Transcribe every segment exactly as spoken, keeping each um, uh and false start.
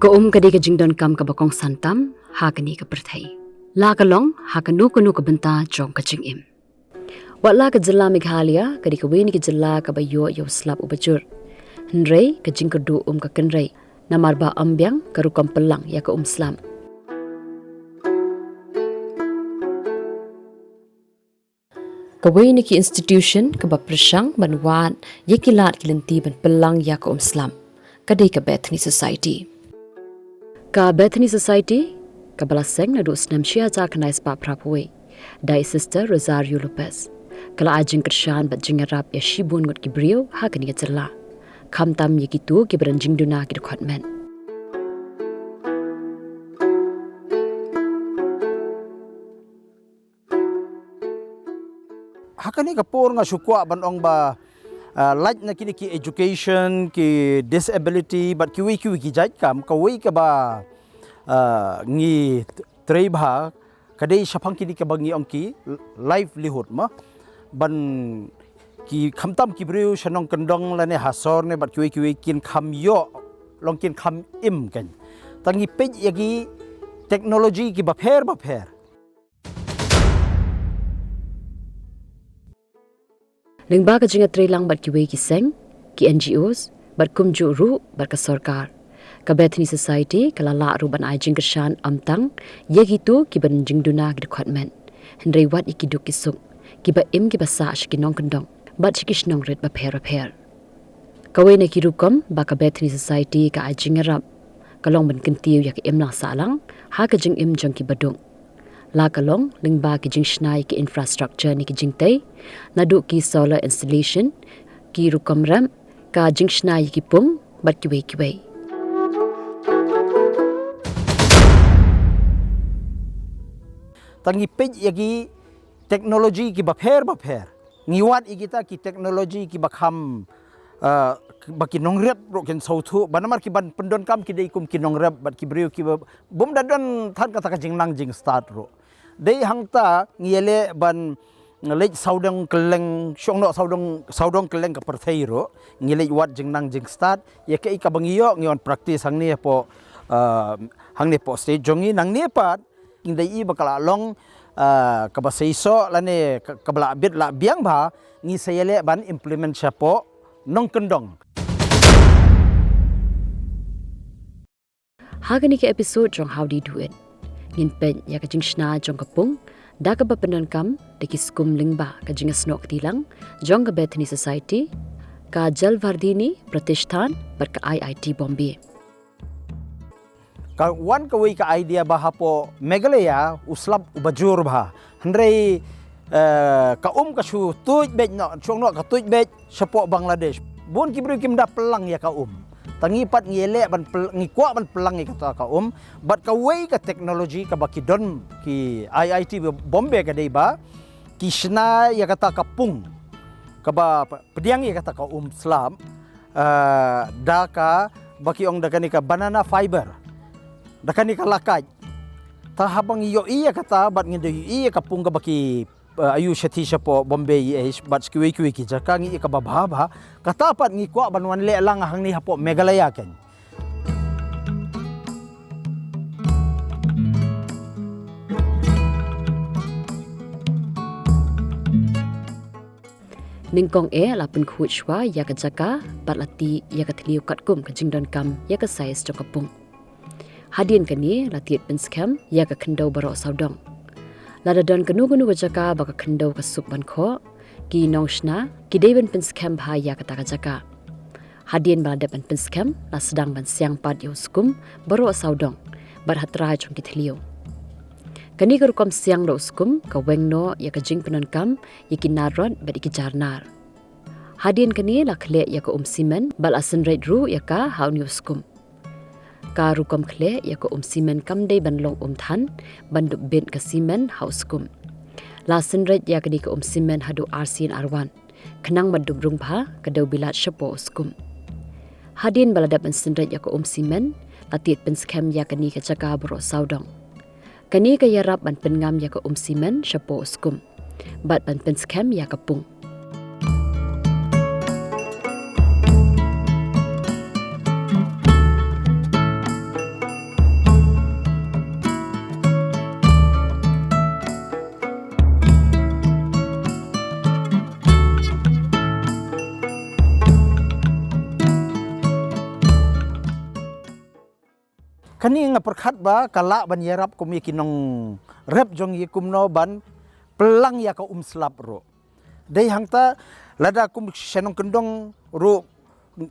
Ka um ka dei ka jingdonkam kaba kongsan tam ha kane ka pyrthei, la ka long ha kano kano ka bynta jong ka jingim. Wat la ka jylla Meghalaya ka dei kawei na ki jylla kaba ïoh ïa u slap uba jur, hynrei ka jingkyrduh um ka kynrei namar ba ym biang ka rukom pyllang ïa ka um slap. Kawei na ki institution kaba pyrshang ban wad ïa ki lad ki lynti ban pyllang ïa ka um slap ka dei ka Bethany Society. Ka Bethany Society kaba la seng naduh snem shi hajar khyndai spah phra phew wei da i Sister Rosario Lopez, ka la ai jingkyrshan bad jingïarap ïa shibun ngut ki briew ha kane ka jylla, khamtam ïa kito kiba don jingduna ki dkhot met. Ha kane ka por nga shu kwah ban ong ba, ah, lait na kine ki education, ki disability bad kiwei kiwei ki jait kam, kawei kaba, ah, ngi trei bha ka dei shaphang kine kaba ngi ong ki livelihood mo. Ban ki khamtam ki briew sha nongkyndong lane ha sor ne bad kiwei kiwei kin kham ïoh long, kin kham im kan. Tang ngi peit ïa ki technology kiba pher ba pher. Lyngba ka jingïatreilang bad kiwei ki seng, ki N G Os bad kumjuh ruh bad ka sorkar, ka Bethany Society ka la lah ruh ban ai jingkyrshan ym tang ïa kito kiba don jingduna ki dkhot met, hynrei wat ïa ki duk ki suk kiba im kiba sah sha ki nongkyndong bad sha ki shnong rit bapher bapher. Kawei na ki rukom ba ka Bethany Society ka ai jingïarap ka long ban kyntiew ïa ka imlang sahlang ha ka jingim jong kiba duk, la ka long lyngba ki jingshna ïa ki infrastructure ne ki jingtei, naduh ki solar installation, ki rukom rep, ka jingshna ïa ki pung bad kiwei kiwei. Tang ngi peit ïa ki technology kiba pher bapher. Ngi wad ïa kita ki technology kiba kham, ah, ba ki nongrit ruh kin sngewthuh, ba namar ki ban pyndonkam ki dei kum ki nongrit bad ki briew kiba bym da don than kata ka jingnang jingstad ruh. Dei hangta ngi ïaleh ban leit sawdong kylleng, shong noh sawdong, sawdong kylleng ka pyrthei ruh, ngi leit wad jingnang jingstad, ïa kaei kaba ngi ïoh ngi wan practice hangne hapoh, ah, hangne hapoh state jong ngi. Nangne pat ngi dei i ba ka la long, ah, kaba seisoh lane ka, kaba la bit la biang bha, ngi sa ïaleh ban implement shapoh nongkyndong. Ha kane ka episode jong Howdy Do It, ngin peit ïa ka jingshna jong ka pung da kaba pyndonkam da ki skum lyngba ka jingïasnoh kti lang jong ka Bethany Society, ka Jalavardhini Pratishthan bad ka I I T Bombay. Ka wan kawei ka idea ba hapoh Meghalaya u slap uba jur bha. Hynrei, eh, ka um ka shu tuid beit noh, shong noh ka tuid beit shapoh Bangladesh. Bun ki briew kim da pyllang ïa ka um. Tang ngi pat ngi leh ban pyl-, ngi kwah ban pyllang ïa kata ka um. Bad kawei ka technology kaba ki don ki I I T Bombay ka dei ba ki shna ïa kata ka pung kaba pdiang ïa kata ka um slap, eh, da kaba ki ong da kane ka banana fiber, da kane ka lakaid. Te haba ngi ïohi ïa kata bad ngi da ïohi ïa ka pung kaba ki, eh, ïoh shathie shapoh Bombay, eh, bad kiwei kiwei ki jaka, ngi ïohi kaba bha bha. Kata pat ngi kwah ban wan leh lang hangne hapoh Meghalaya kan. Nyngkong eh la pynkhuid shuwa ïa ka jaka bad la tih ïa ka thliew katkum ka jingdonkam ïa ka size jong ka pung. Hadien kane la thied pynskhem ïa ka khyndew baroh sawdong. Lada don kano kano ka jaka ba ka khyndew ka suk ban khoh, ki nongshna ki dei ban pynskhem bha ïa kata ka jaka. Hadien ba la dep ban pynskhem, la sdang ban siang pat ïa u skum baroh sawdong bad ha trai jong ki thliew. Kane ka rukom siang da u skum ka weng noh ïa ka jingpyndonkam ïa ki nar rot bad ïa ki jar nar. Hadien kane la khleh ïa ka um simen bad la synreit ruh ïa ka ha une u skum. Ka rukom khleh ïa ka um simen kam dei ban long um than ban dup bit ka simen ha u skum. La synreit ïa kane ka um simen haduh arsien arwan khnang ban dup rung bha ka dewbilat shapoh u skum. Hadien ba la dep ban synreit ïa ka um simen, la tied pynskhem ïa kane ka jaka baroh sawdong. Kane ka ïarap ban pynngam ïa ka um simen shapoh u skum bad ban pynskhem ïa ka pung. Kane nga pyrkhat ba ka lah ban ïarap kum ïa ki nongrep jong ngi kumno ban pynlang ïa ka um slap ruh. Dei hangta lada kum shnong kyndong ruh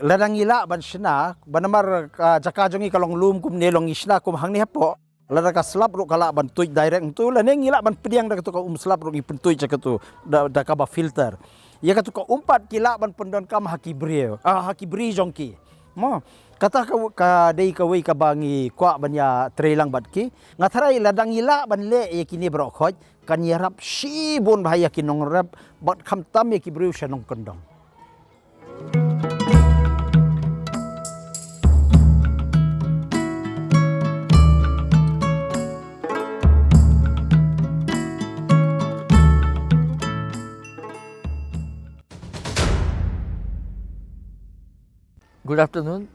lada ngi lah ban shna, ba namar ka jaka jong ngi ka long lum kumne long ngi shna kum hangne hapoh. Lada ka slap ruh ka lah ban tuid direct hangtu, lane ngi lah ban pdiang da katu ka um slap ruh ngi pyntuid da katu da, da kaba filter. Ïa katu ka um pat ki lah ban pyndonkam ha ki briew, ah, ha ki bri jong ki. Mo, kata ka, ka dei kawei kaba ngi kwah ban ïatreilang bad ki. Nga tharai lada ngi lah ban leh ïa kine baroh khoit kan ïarap shibun bha ïa ki nongrep bad khamtam ïa ki briew shnong kyndong. Good afternoon.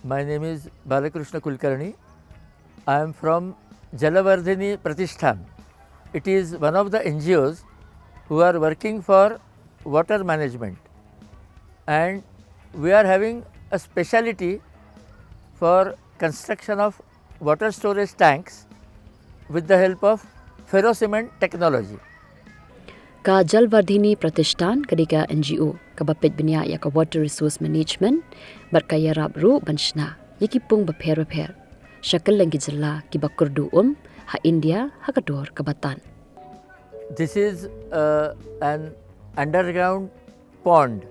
My name is Balakrishna Kulkarni. I am from Jalavardhini Pratishthan. It is one of the N G Os who are working for water management. And we are having a speciality for construction of water storage tanks with the help of ferrocement technology. Ka Jalavardhini Pratishthan ka dei ka N G O kaba peit bniah ïa ka water resource management bad ka ïarap ruh ban shna ïa ki pung bapher bapher sha kylleng ki jylla kiba kyrduh um ha India ha ka dor kaba tan. This is uh, an underground pond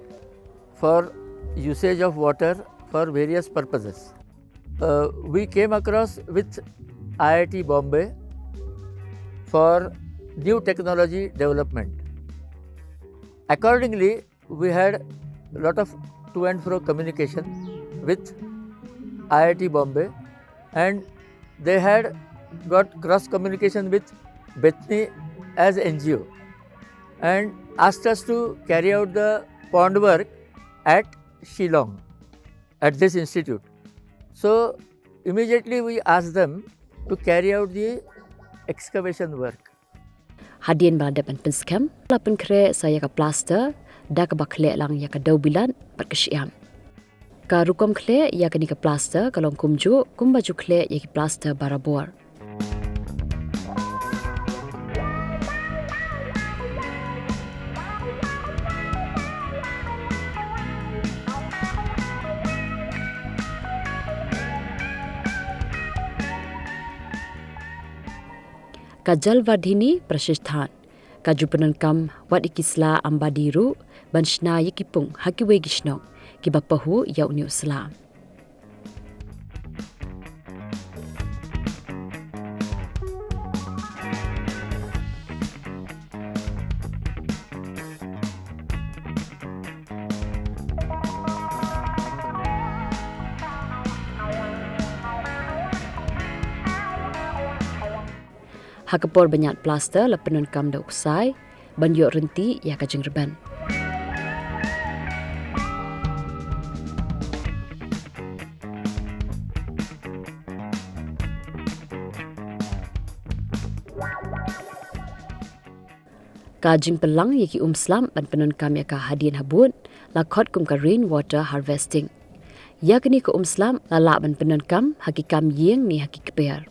for usage of water for various purposes. Uh, we came across with I I T Bombay for new technology development. Accordingly, we had a lot of to and fro communication with I I T Bombay, and they had got cross communication with Bethany as N G O and asked us to carry out the pond work at Shillong, at this institute. So immediately we asked them to carry out the excavation work. Hadien ba la dep ban pynskhem, la pynkhreh sa ïa ka plaster da kaba khleh lang ïa ka dewbilat bad ka shyiam. Ka rukom khleh ïa kane ka plaster ka long kumjuh kumba ju khleh ïa ki plaster barabor. Ka Jalavardhini Pratishthan ka ju pyndonkam wat ïa ki sla Ambadi ruh ban shna ïa ki pung ha kiwei ki shnong kiba pahuh ïa une u sla. Ha ka por ba ñiad plaster la pyndonkam da u ksai ban ïoh rynti ïa ka jingrben. Ka jingpynlang ïa ki um slap ban pyndonkam ïa ka hadien habud la khot kum ka rain water harvesting. Ïa kane ka um slap la lah ban pyndonkam ha ki kam ïing ne ha ki kper.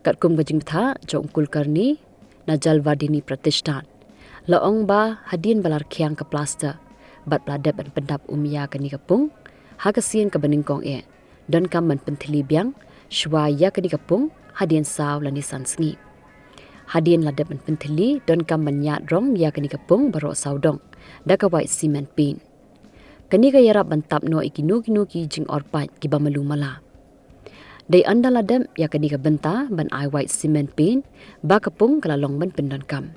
Katkum ka jingbthah jong u Kulkarni na Jalvardhini Pratishthan, la ong ba hadien ba la rkhiang ka plaster bad ba la dep ban pyndap um ïa kane ka pung ha ka sien kaba nyngkong eh, donkam ban pynthylli biang shuwa ïa kane ka pung hadien saw lane san sngi. Hadien la dep ban pynthylli, donkam ban ñiad rong ïa kane ka pung baroh sawdong da ka white cement paint. Kane ka ïarap ban tap noh ïa kino kino ki jingor paid kiba malu mala. Dei ynda la dep ïa kane ka bynta ban ai white cement paint ba ka pung ka la long ban pyndonkam.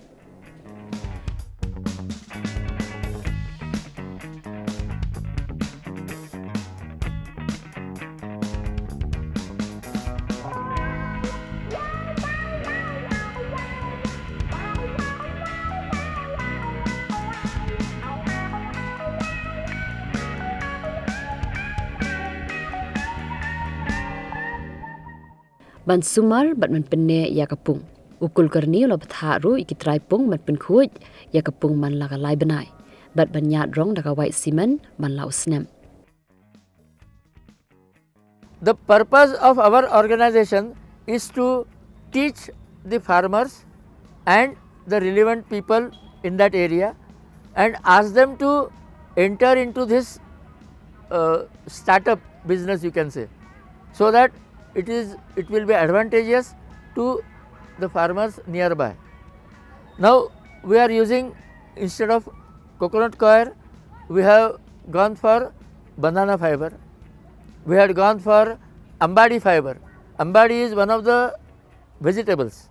Ban sumar bad ban pynneh ïa ka pung, u Kulkarni u la bthah ruh ïa ki trai pung ban pynkhuid ïa ka pung man la ka lai bnai bad ban ñiad rong da ka white cement man la u snem. The purpose of our organization is to teach the farmers and the relevant people in that area and ask them to enter into this uh, startup business, you can say, so that it is, it will be advantageous to the farmers nearby. Now we are using, instead of coconut coir, we have gone for banana fiber. We had gone for ambadi fiber. Ambadi is one of the vegetables.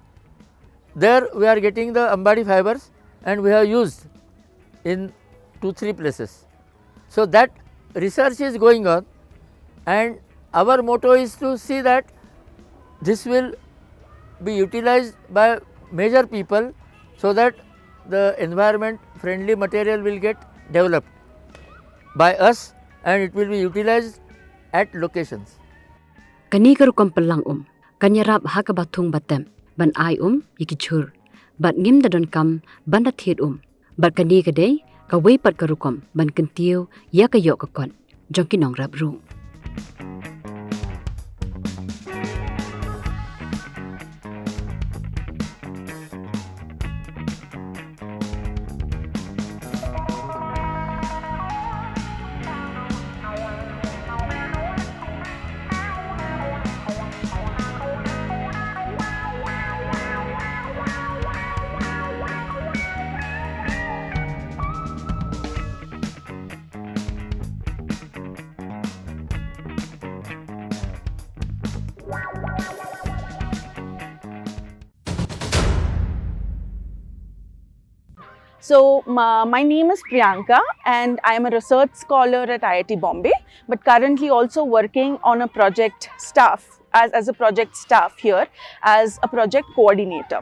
There we are getting the ambadi fibers and we have used in two, three places. So that research is going on, and our motto is to see that this will be utilized by major people, so that the environment friendly material will get developed by us and it will be utilized at locations. Kane ka rukom pynlang um kan ïarap ha kaba thung ba tem ban ai um ïa ki jhur bad ngim da donkam ban da thied um. Bad kane ka dei kawei pat ka rukom ban kyntiew ïa ka ïoh ka kot jong ki nongrep ruh. So, ma- my name is Priyanka, and I am a research scholar at I I T Bombay, but currently also working on a project staff, as, as a project staff here, as a project coordinator.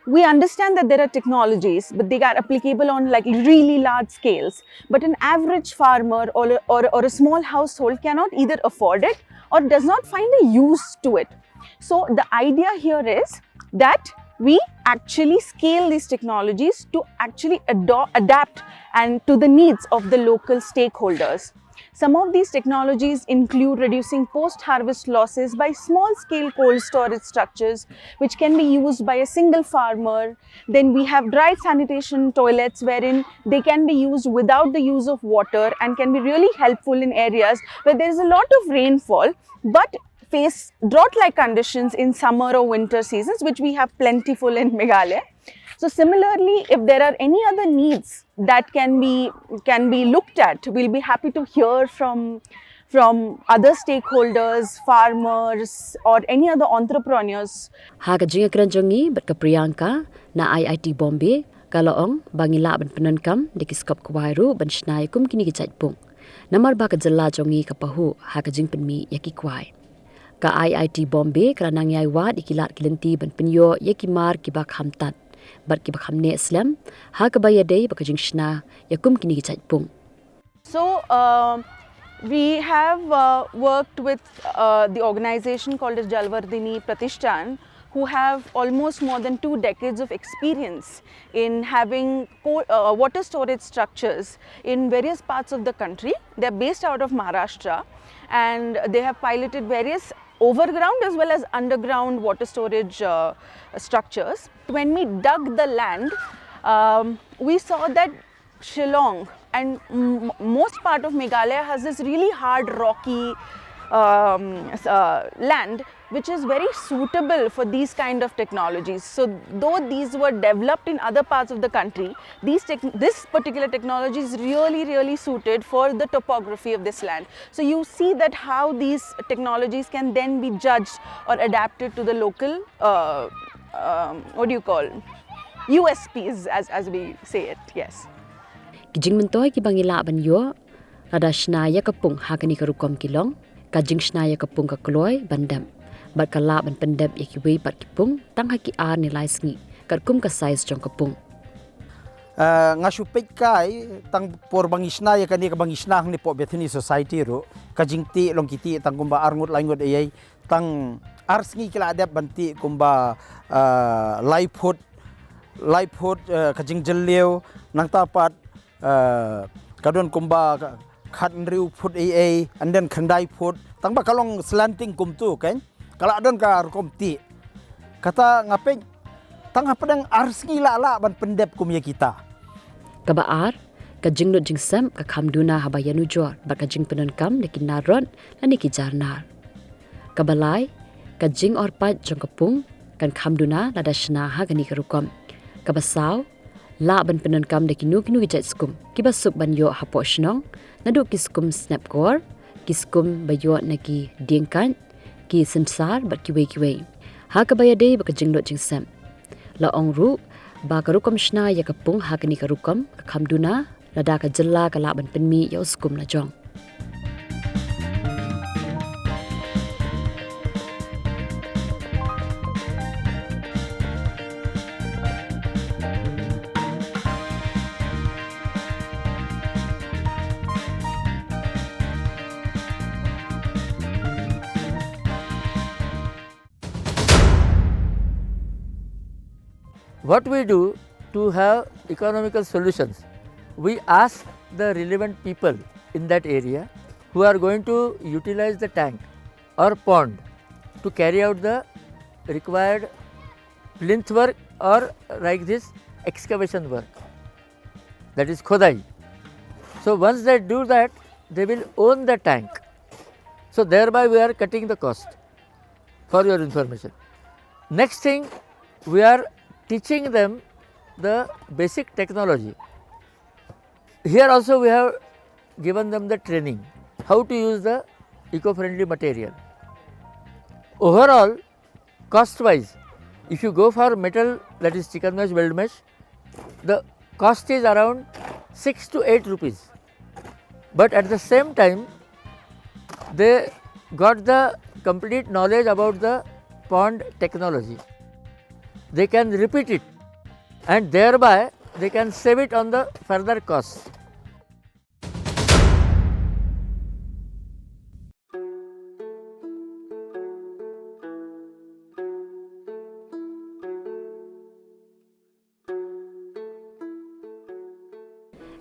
We understand that there are technologies, but they are applicable on, like, really large scales. But an average farmer or a, or, or a small household cannot either afford it or does not find a use to it. So the idea here is that we actually scale these technologies to actually ado- adapt and to the needs of the local stakeholders. Some of these technologies include reducing post-harvest losses by small-scale cold storage structures, which can be used by a single farmer. Then we have dry sanitation toilets, wherein they can be used without the use of water and can be really helpful in areas where there is a lot of rainfall but face drought-like conditions in summer or winter seasons, which we have plentiful in Meghalaya. So similarly, if there are any other needs that can be, can be looked at, we'll be happy to hear from, from other stakeholders, farmers, or any other entrepreneurs. Ha ka jingïakren jong ngi bad ka Priyanka na I I T Bombay, ka la ong ba ngi lah ban pyndonkam da ki skop kwai ruh ban shna ïa kum kine ki jait pung, namar ba ka jylla jong ngi ka pahuh ha ka jingpynmih ïa ki kwai. Ka I I T Bombay ka la nang ïai wad ïa ki lad ki lynti ban pynïoh ïa ki mar kiba kham tad bad kiba kham neh slem ha kaba ïadei bad ka jingshna ïa kum kine ki jait pung. So, um, we have uh, worked with uh, the organization called as Jalvardhini Pratishthan, who have almost more than two decades of experience in having co- uh, water storage structures in various parts of the country. They're based out of Maharashtra, and they have piloted various overground as well as underground water storage uh, structures. When we dug the land, um, we saw that Shillong and m- most part of Meghalaya has this really hard, rocky um, s- uh, land, which is very suitable for these kind of technologies. So, though these were developed in other parts of the country, these tech- this particular technology is really, really suited for the topography of this land. So, you see that how these technologies can then be judged or adapted to the local, uh, um, what do you call, U S Ps, as, as we say it, yes. Ki jingmyntoi kiba ngi lah ban ïoh lada shna ïa ka pung ha kane ka rukom ki long, ka jingshna ïa ka pung ka kloi ban dep bad ka lah ban pyndep ïa kiwei pat ki pung tang ha ki ar ne lai sngi katkum ka size jong ka pung. Uh, nga shu peit kai tang por ba ngi shna ïa kane kaba ngi shna hangne hapoh Bethany Society ruh, ka jingtih long ki tih tang kumba ar ngut lai ngut ei ei, tang ar sngi ki la dep ban tih kumba uh, lai phut, lai phut uh, ka jingjylliew, nangta pat uh, ka don kumba ka- khathynriew phut ei ei, and then khyndai phut, tang ba ka long slanting kumtu kan, ka la don ka rukom tih. Kata nga peit tang hapdeng ar sngi la lah ban pyndep kum ïa kita. Kaba ar, ka jinglut jingsep ka kham duna haba ïanujor bad ka jingpyndonkam da ki nar rot lane ki jar nar. Kaba lai, ka jingor pait jong ka pung kan kham duna lada shna ha kane ka rukom. Kaba saw, lah ban pyndonkam da kino kino ki jait skum kiba suk ban ïoh hapoh shnong, naduh ki skum snep kor, ki skum ba ïoh na ki dieng kait, ki synsar bad kiwei kiwei. Ha kaba ïadei bad ka jinglut jingsep, la ong ruh ba ka rukom shna ïa ka pung ha kane ka rukom ka kham duna lada ka jylla ka lah ban pynmih ïa u skum la jong. What we do to have economical solutions, we ask the relevant people in that area who are going to utilize the tank or pond to carry out the required plinth work or like this excavation work, that is khodai. So once they do that, they will own the tank. So thereby we are cutting the cost, for your information. Next thing, we are teaching them the basic technology. Here also we have given them the training how to use the eco-friendly material. Overall, cost-wise, if you go for metal, that is chicken mesh, weld mesh, the cost is around six to eight rupees. But at the same time, they got the complete knowledge about the pond technology. They can repeat it, and thereby they can save it on the further costs.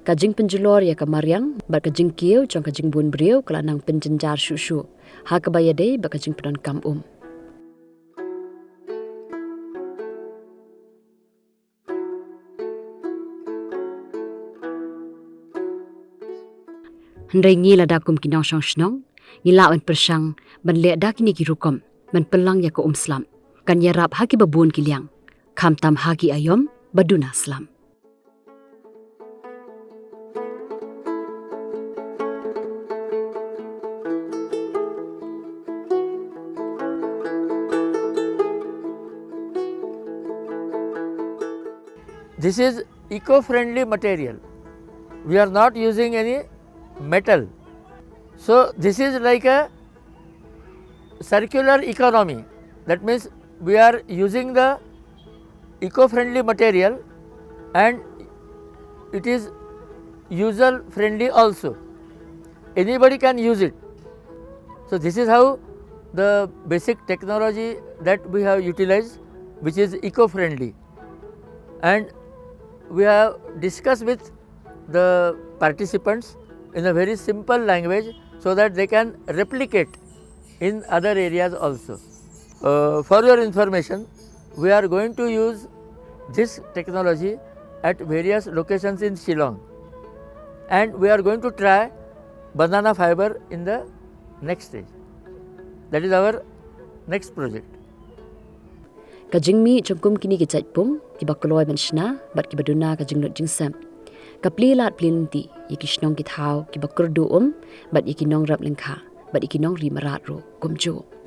Ka jingpynjulor ïa ka mariang bad ka jingkiew jong ka jingbun briew ka la nang pynjynjar shuh shuh ha kaba ïadei bad ka jingpyndonkam um. Hynrei ngi lada kum ki nongshong shnong ngi lah ban pyrshang ban leh da kine ki rukom ban pynlang ïa ka um slap, kan ïarap ha kiba bun ki liang, khamtam ha ki aïom ba duna slap. This is eco-friendly material. We are not using any metal. So this is like a circular economy. That means we are using the eco-friendly material and it is user friendly also. Anybody can use it. So this is how the basic technology that we have utilized, which is eco-friendly. And we have discussed with the participants in a very simple language so that they can replicate in other areas also. Uh, for your information, we are going to use this technology at various locations in Shillong, and we are going to try banana fiber in the next stage. That is our next project. Ka jingmih jong kum kine ki jait pung kiba kloi ban shna bad kiba duna ka jinglut jingsep, ka plie lad plie lynti ïa ki shnong ki thaw kiba kyrduh um bad ïa ki nongrep lyngkha bad ïa ki nongri mrad ruh kumjuh.